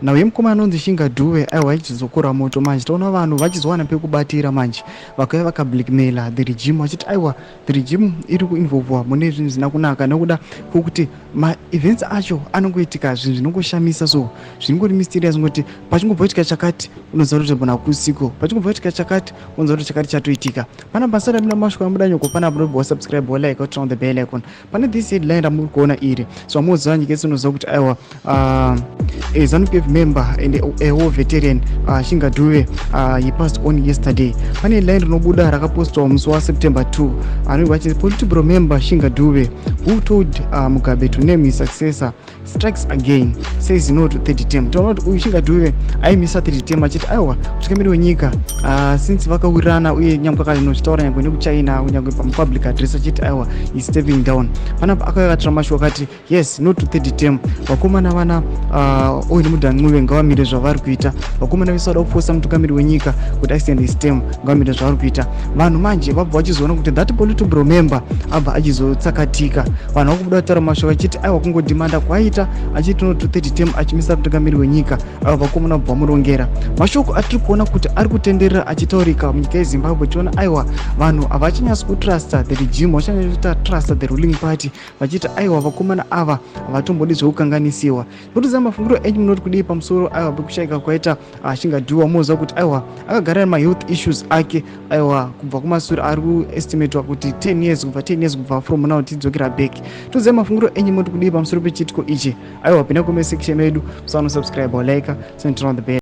Nhau yemukomana anonzi Shinga Dhuve, aiwa, ichizokura moto manje. Taona vanhu vachizowana pekubatira manje, vakauya vakablackmaila the regime vachiti aiwa, the regime iri kuinvolvwa mune zvinhu zvisina kunaka, nekuda kwekuti maevents acho anongoitika zvinhu zvinongoshamisa, so zvinongori mysterious, ngoti pachingobva chakati unoziva kuti bona kusiko, pachingobva kuitika chakati unoziva kuti chakati chatoitika. Pana pasara mina mashoko amuda nyoko panapa, unobva wasubscribe, walike, turn on the bell icon. Pane this headline ramuri kuona iri, so amuziva nyika yese unoziva kuti aiwa, a ZANU PF member and a war veteran, Shinga Dhuve, he passed on yesterday. Pane line rinobuda rakapostwa musi waSeptember 2, anenge vachiti Politburo member Shinga Dhuve, who told Mugabe to name his successor, strikes again, says no to third term. Taona kuti uyu Shinga Dhuve aimisa third term, achiti aiwa, mutungamiri wenyika, since vakawirirana, uye nyangwe akanochitaura nyangwe nekuChina, nyangwe pamupublic address, achiti aiwa, is stepping down. Panapa akauya akatora mashoko akati yes, no to third term. Vakomana vana Owen Mudha Ncube ngavamire zvavari kuita. Vakomana vese vada kufosa mutungamiri wenyika kuti aextend his term ngavamire zvavari kuita. Vanhu manje vabva vachizoona kuti that Politburo member abva achizotsakatika. Vanhu vakubuda kutaura mashoko achiti aiwa, kungodhimanda kwaita achiti no to third term, achimisa mutungamiri wenyika. Ava vakomana vabva vamurongera. Mashoko atiri kuona kuti ari kutenderera achitaurika munyika yeZimbabwe, tiona aiwa, vanhu havachanyatsoi kutrusta the regime, vachanyatsoita trusta the ruling party, vachiti aiwa, vakomana ava havatombodi zvekukanganisiwa. Kutiza mafungiro enyu, munoti kudii pamusoro aiwa pekushayika kwaita Shinga Dhuve? Moziva kuti aiwa, akagara nemahealth issues ake, aiwa, kubva kumasure, ari kuestimatwa kuti 10 years, kubva 10 years kubva from now tidzokera back. Toziva mafungiro enyu, munoti kudii pamusoro pechiitiko ichi? Aiwa, pinda comment section medu, musanosubscribe, like, turn on the bell.